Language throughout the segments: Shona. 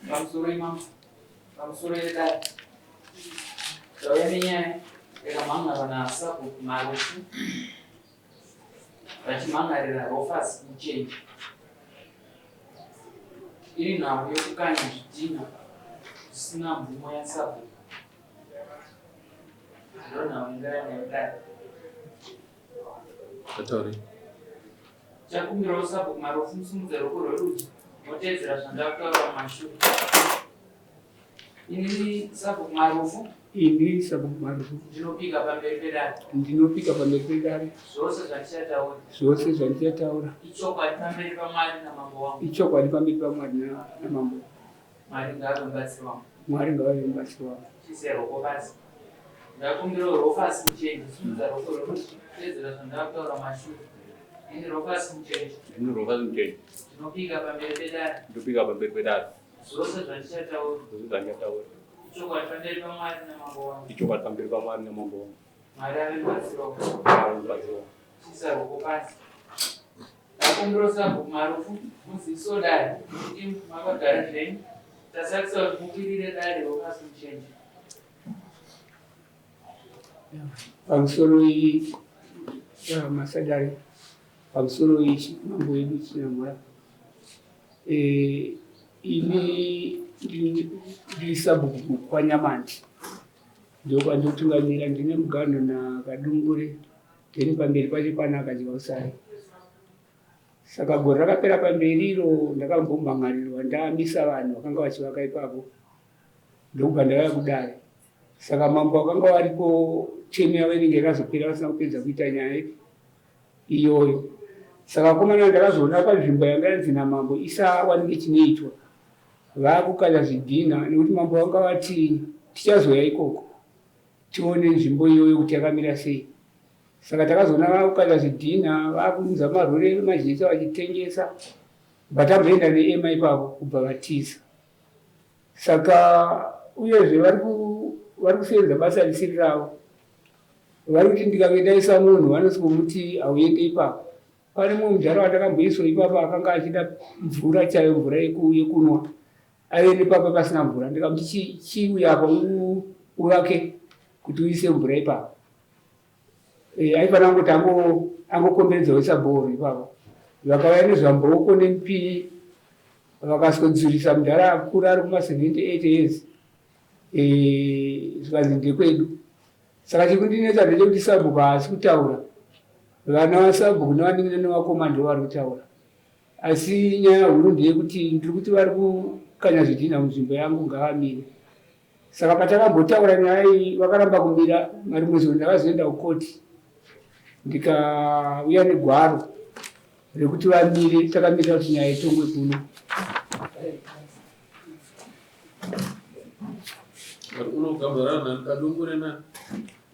Pamusoro imambo, pamusoro yedare. Tauya nenyaya yakamhan'arwa naSabhuku Marufu vachimhan'arira Rofas Muchenje. Iri nhau yekukanya zvidhinha zvisina mvumo yasabhuku. Ndoo nhau ingaya nayo dare. Atauri. Chakumbirawo sabhuku Marufu musimudze ruoko rwerudyi moteedzera zvandakutaura mumashure. Inini sabhuku Marufu. Ini sabhuku Marufu. Ndinopika pamberi pedare. Ndinopika pamberi pedare. Zvose zvandichataura. Zvose zvandichataura. Ichokwadi pamberi paMwari namambo wangu. Ichokwadi pamberi paMwari namambo. Mwari ngaave mubatsiri wangu. Mwari ngavave mubatsiri wangu. Chiise ruoko pasi. Ndakumbirawo Rofasi Muchenje, simudza ruoko rwerudyi, teedzera zvandakutaura mashure. Ini Rofasi Muchenje. Ini Rofasi Muchenje. Ndinopika pamberi pedare. Ndinopika pamberi pedare. Zvose zvandichataura. Zvose zvandichataura. Ichokwadi pamberi paMwari namambo wangu. Ichokwadi pamberi paMwari namambo wangu. Mwari ave mubatsiri wangu. Mwari ave mubatsiri wangu. Chiisa ruoko pasi. Ndakumbira sabhuku Marufu muzivisewo dare kuti makagara zvenyu. Tasakisa kuti mukwirire dare Rofasi Muchenje. Pamusoro iyi masadare pamusoro iyi mambo wedu Chinamhora eh, ini ndiri sabhuku kwaNyamandi ndokwandotungamira ndine muganho naKadungure then pamberi pacho pana Kadyausai saka gore rakapera pamberi iro ndakambomhan'arirwa ndamisa vanhu vakanga vachivaka ipapo ndokubva ndauya kudare saka mambo vakanga varipo temu yavo inenge yakazopera vasina kupedza kuita nyaya iyoyo saka vakomana ndakazoona panzvimbo yanga yanzi namambo isawanike chinoitwa vakukanya zvidhina nekuti mambo vanga vati tichazouya ikoko tione nzvimbo iyoyo kuti yakamira sei saka takazoona vakukanya zvidhina vakuunza marori emajecha vachitengesa bva tamboenda neema ipapo kubva vatiza saka uyezve vari kusenza basa risiri ravo vari kuti ndikange ndaisa munhu vanosikomuti hauende ipapo pane mumwe mudhara wandakamboiswa ipapo akanga achida mvura chaiyo mvura yekunwa aive nepapa pasina mvura ndikamuti chiuya apa uvake kuti uise mvura ipapo eh, aifanira kungoti angokomberedza oisa bhoro ipapo vakauya nezvamboko nemupini vakaswedzurisa mudhara akura ari kuma 78 years eh, zvikanzi ndekwedu saka chikundinetsa ndechekuti sabhuku haasi kutaura vana vasabhuku nevanin'ina nevakoma ndo vari kutaura asi nyaya huru ndeyekuti ndiri kuti vari kukanya zvidhinha munzvimbo yangu ngavamire saka patakambotaura nyaya iyi vakaramba kumira marimwe zuro ndakazoenda kukoti ndikauya negwaro rekuti vamire takamirira kuti nyaya itongwe kuno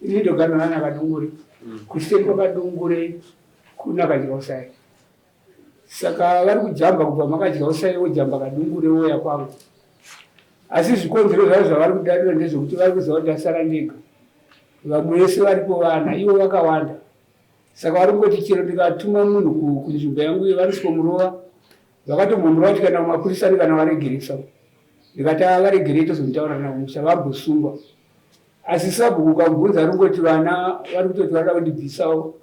ini ndoganana nakadungure mm. kuseri kwakadungure kuna kadyausai saka vari kujamba kubva makadyausai wojamba kadungure woya kwangu asi zvikonzero zvavo zvavari kudadira ndezvekuti vari kuziva kuti ndasara ndega vamwe vese varipo vana ivo vakawanda saka vari kungoti chero ndikatuma munhu kunzvimbo yangu iyo vanosvikomurowa vakatombomurova kuti kana mapurisa kana varegeresa ndikati avaregerei tozomutaura navo musha vambosungwa asi sabhuku ukamubvunza ari kungoti vana vari kutoti varida kundibvisawo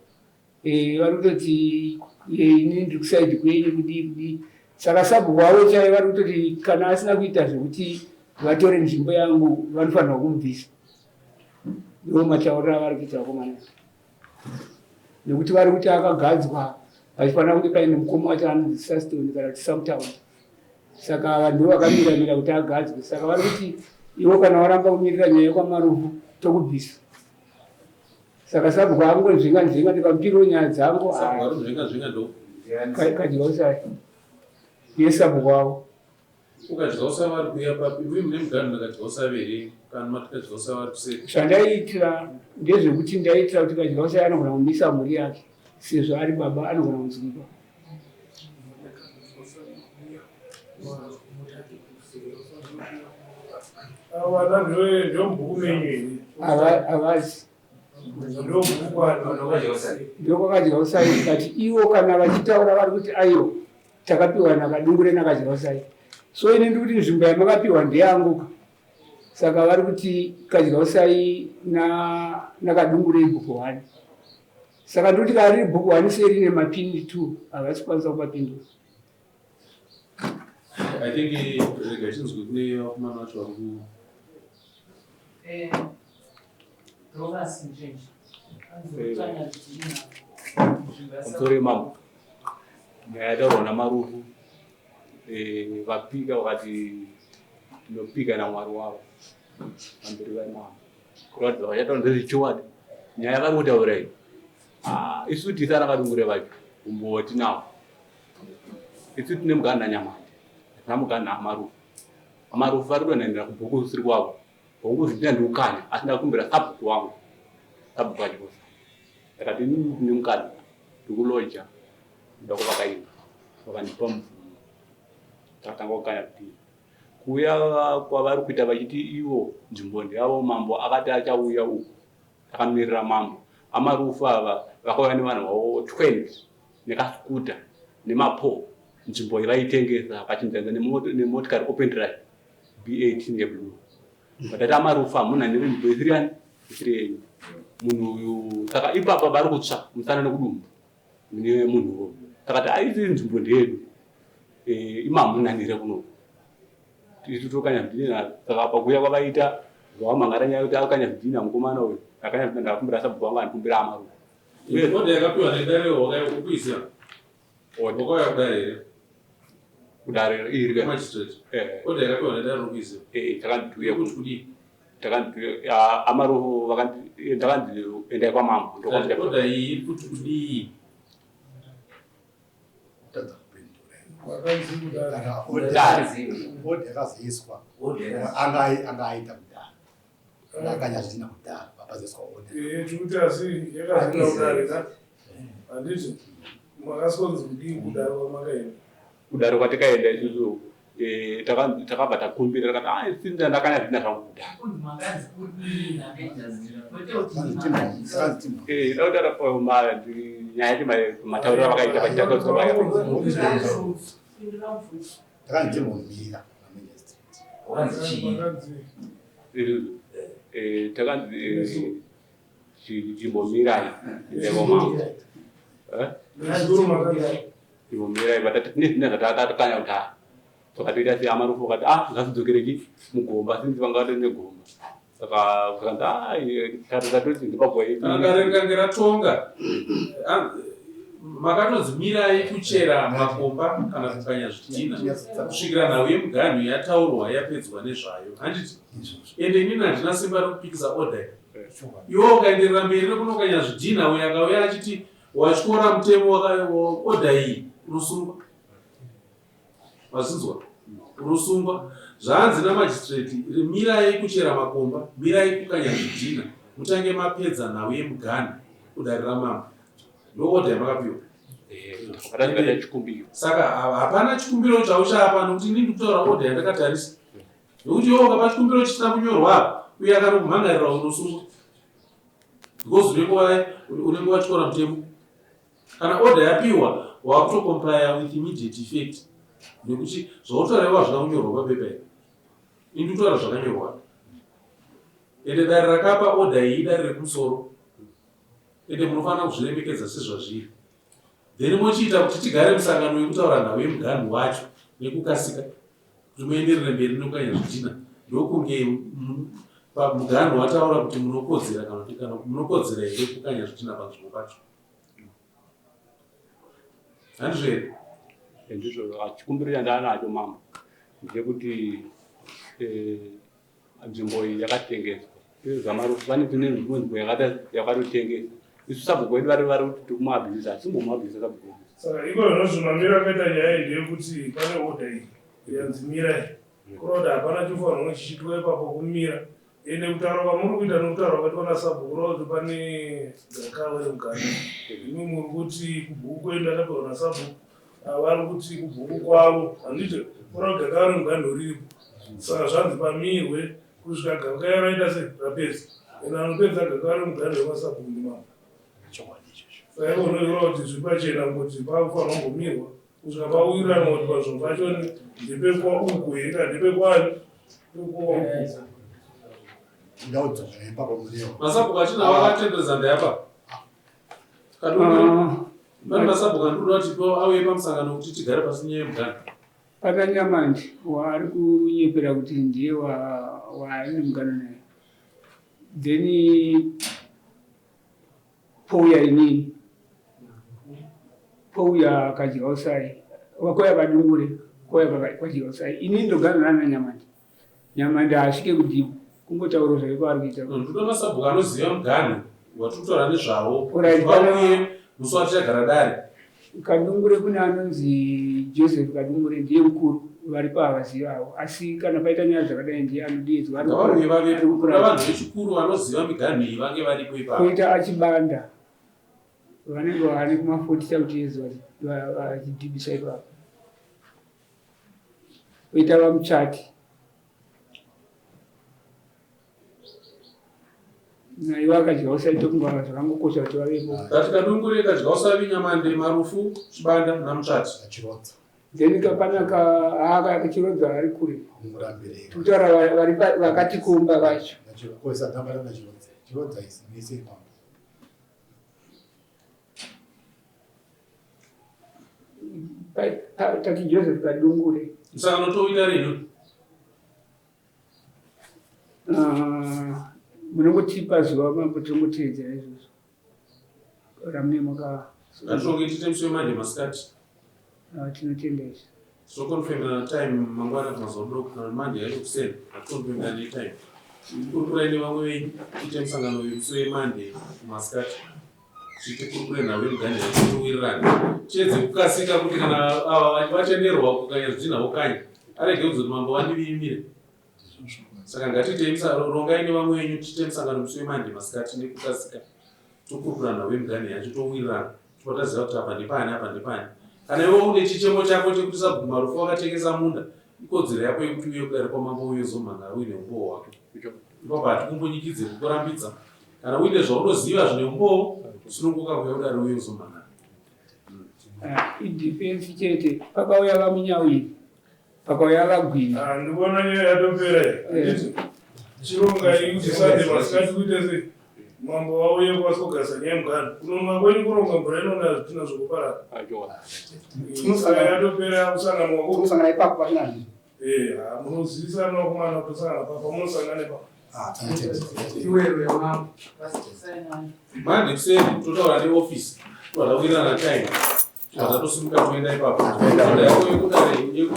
eh, vari kutoti eh, ini ndiri kusaidi kwenyu kudii kudii saka sabhuku wavo chaiye vari kutoti kana asina kuita zvekuti vatore nzvimbo yangu vanofanirwa kumubvisa ndiwo matauriro avari kuita vakomana nekuti vari kuti akagadzwa pachifanira kunge paine mukoma wacho anonzi Saston kana kuti Samtown saka ava ndivo vakamiramira kuti agadzwe saka vari kuti ivo kana waramba kumirira nyaya yekwamarufu tokubvisa saka sabhuku angonzvenga nzvenga ndikamupirawo nyaya dzangu kadya usai yesabhuku wavo Ukadya usava vari kuuya papi? Uye mune muganhu nakadya usava here? Kana mati kadya usava vari kuseri. Zvandaiitira ndezvekuti ndaiitira kuti kadya usava anogona kumisa mhuri yake sezvo ari baba anogona kunzwikwa. Vana ndomubhuku menyu here? Havazi. Ndokwakadya usai but ivo kana vachitaura vari kuti aiwa takapiwa nakadungure nakadya usai. So ini ndiri kuti nzvimbo yamakapiwa ndeyangu. Saka vari kuti Kadyausai naKadungure ibhuku 1. Saka ndiri kuti kana riri bhuku 1 sei rine mapini 2 havasi kukwanisa kupapindura. I think rega chinzwe kune vakomana vacho vari ku Pamusoro yemambo nyaya yataurwa namarufu vapika vakati tinopika namwari wavo pamberi vemambo kuratidza vachataura ndezvechokwadi nyaya vari kutaura iyi. Ah, isu tisi ana Kadungure vacho umbowo tinawo. Isu tine mugana naNyamande hatina mugana naAmarufu. Amarufu vari kutoendaendera kubhuku kusiri kwavo. Hongu zvitina ndikukanya asi ndakumbira sabhuku wangu sabhuku achivosa ndakati inini ndine mukadzi ndikuloja ndoda kuvaka imba vakandipa mvumo takatanga kukanya zvidhina. Kuuya kwavari kuita vachiti ivo nzvimbo ndeyavo mambo akati achauya uku takamirira mambo. Amarufu ava vakauya nevanhu vavo 20 nekaskuta nemapole nzvimbo iyi vaitengesa vachinzanza nemotikari open drive B18 yeblue. Vatati amarufu hamuna nzvimbo isiri yani isiri yenyu munhu uyu saka ipapa vari kutsva musana nekudumbu nemunhu uyu takati aisi nzvimbo ndeyedu imamunanire kuno isu tokanya zvidhina saka pakuuya kwavaita zvavamhangara nyaya yekuti akanya zvidhina mukomana uyu akanya zvidhina ndakakumbira sabhuku wangu andikumbira amarufu Order yakapiwa nedare wakaikuisa wakauya kudare here? Kudare iri magistrate. Order yakapiwa nedare rokuisa. Takandiuya kuti kudii? Takandiuya amarufu vakandi ndakanzi endai kwamambo ndokwamutapira. Order iyi iri kuti kudii? Order yakazoiswa anga aita kudhara akanya zvidhina kudhara papazoiswa order. Tikuti asi yakazoenda kudare ka handiti makasonzi kudii kudare kwamakaenda? Kudare kwatikaenda isusu takabva takumbira takati ah sinda ndakanya zvidhina zvangu kudhara. Dakuti nyaya yacho matauriro avakaita vachitaura vaya. Takanzi timbomira Takanzi chimbomirai ndevomambo. Chimbomirai vatati tine zvidhina zvatakanya kudhara. Takatoita seamarufu vakati ah ngazvidzokereki mugomba sinzi vanga vatori negomba. Saka vakanzi ah tatoti ndipagwa Rikange ratonga makatonzi mirai kuchera makomba kana kukanya zvidhina kusvikira nhau yemuganhu yataurwa yapedzwa nezvayo handiti ende inini handina simba rekupikisa order iwe ukaenderera mberi nekunokanya zvidhina uyo akauya achiti watyora mutemo order iyi unosungwa Mazvinzwa? Unosungwa. Zvanzi namagistrate, mirai kuchera makomba, mirai kukanya zvidhina, mutange mapedza nhau yemuganhu kudare ramambo. Ndo order yamakapiwa. Saka hapana chikumbiro chauchapa nokuti ini ndikutaura order yandakatarisa. Nokuti iwe ukapa chikumbiro chisina kunyorwa apa uye akanokumhangarira unosungwa. Because unenge watyora mutemo. Kana order yapiwa wakuto complya with immediate effect nekuti zvautaura iwe hazvina kunyorwa papepa iri. Ini ndikutaura zvakanyorwa. Ende dare rakapa order iyi idare rekumusoro. Ende munofanira kuzviremekedza sezvazviri. Then mochiita kuti tigare musangano wekutaura nhau yemuganhu wacho nekukasika kuti muenderere mberi nekukanya zvidhina ndokunge muganhu wataura kuti munokodzera kana kuti kana munokodzera here kukanya zvidhina panzvimbo pacho. Handizvo here? Ndizvo chikumbiro chandanacho mambo ndechekuti nzvimbo iyi yakatengeswa. Zvamarufu vane tine nzvimbo yakatotengesa. Isu sabhuku vedu vari vari kuti tikumabhizinesi asi timbomabhizinesi sabhuku vedu. Saka iko zvinozvo mamiro akaita nyaya iyi ndeyekuti pane order iyi yanzi mirai. Kureva kuti hapana chofanirwa kunge chichiitwa ipapo kumira. Ende kutaura kwamuri kuita nokutaura kwakaitwa nasabhuku kureva kuti pane gakava remukati. Imi muri kuti kubhuku kwedu ndakapiwa nasabhuku, ava vari kuti kubhuku kwavo. Handiti kureva kuti gakava remuganho riripo. Saka zvanzi pamirwe kusvika gakava raita sei rapedzwa. Ende anopedza gakava remuganho wemasabhuku ndimambo. Saka iko unoziva kuti zviri pachena kuti pakufanirwa kumbomirwa kusvika pawirirana kuti panzvimbo pacho Ndepekwa uku here kana ndepekwani? Ndepekwa uku. Ndaudzokera ipapo murewa. Masabhuku achina vakatendereza ndayapa. Kadungure. Ah, Pane masabhuku andinoda kuti auye pamusangano kuti tigare pasi nyaya yemugano. Pana Nyamandi waari kunyepera kuti ndiye waane mugano naye. Then pouya inini, pouya Kadyausai, kwauya Kadungure, kwauya kwaDyausai. Inini ndogara nana Nyamandi. Nyamandi haasvike kudhibu, kungotaura zvake kwaari kuita. Ndoda masabhuku anoziva muganhu watiri kutaura nezvawo. Alright, Vauye musi watichagara dare. Kadungure kune anonzi Joseph Kadungure ndiye mukuru, varipo havazivi havo, asi kana paita nyaya dzakadai ndiye anodeedzwa. Ngavauye vavepo. Kuda vanhu vechikuru vanoziva miganhu iyi vange varipo ipapo. Koita achibanda vanenge vane kuma 40 chakuti years vachidhibisa ipapo. Koita vamuchati naivo akadya usaite kunga zvakangokosha kuti vavepo. Kati Kadungure, Kadyausave, Nyamande, Marufu, Chibanda naMutsvati. Achirodza. Then kapana kachirodza ari kure. Murambirei. Tikutaura vari vakatikomba vacho. Koisa dambara nachirodza. Chirodza isi mise ipapo. Tati Joseph Kadungure. Musangano touita rini? Ah, munongotipa zuva mambo tinongoteedzera izvozvo ramune maka. Ngatironge tiite musi weMonday masikati. Ah, tinotenda izvi. Tokonfirmana time mangwana kumazuva doko kana Monday yacho kuseni. Hatikonfirmana netime. Kurukurai nevamwe venyu tiite musangano uyu musi weMonday kumasikati. Tikurukure nhau yemuganhu yacho tiwirirane. Tiedze kukasika kuti kana ava vatenderwa kukanya zvidhinha vokanya. Arege kuzoti mambo vandivimire. Saka ngatiitei rongai nevamwe venyu tiite musangano musi weMonday masikati nekukasika. Tokurukura nhau yemuganhu yacho towirirana. Tobva taziva kuti apa ndepani apa ndepani. Kana iwe une chichemo chako chekuti sabhuku Marufu wakatengesa munda, ikodzero yako yekuti uye kudare kwamambo uye uzomhan'ara uine umbowo hwako. Ipapo hatikumbunyikidze kukurambidza. Kana uine zvaunoziva zvine umbowo, sununguka kuuya kudare uye uzomhan'ara. Ah, idefense chete. Pakauya vaMunyawiri, pakauya vaGwini. Ah, ndikuona nyaya yatopera iyi. Handiti chironga iyi kuti Sunday masikati kuite sei? Mambo vauye kwasogasa nyaya mugano. Kunonoka kwenyu kuronga mvura inonaya zvitina zvokuparara. Saka yatopera kusangana wako. Kusangana ipapo pasina zvinhu. Eh, ah, munozivisana vakomana kutosangana papa munosangana ipapo. Ah, tinotenda. Iwewe mambo. Monday kuseni totaura neoffice tobva tawirirana time. Tobva tatosimuka toenda ipapo. Order yako yekudare yeku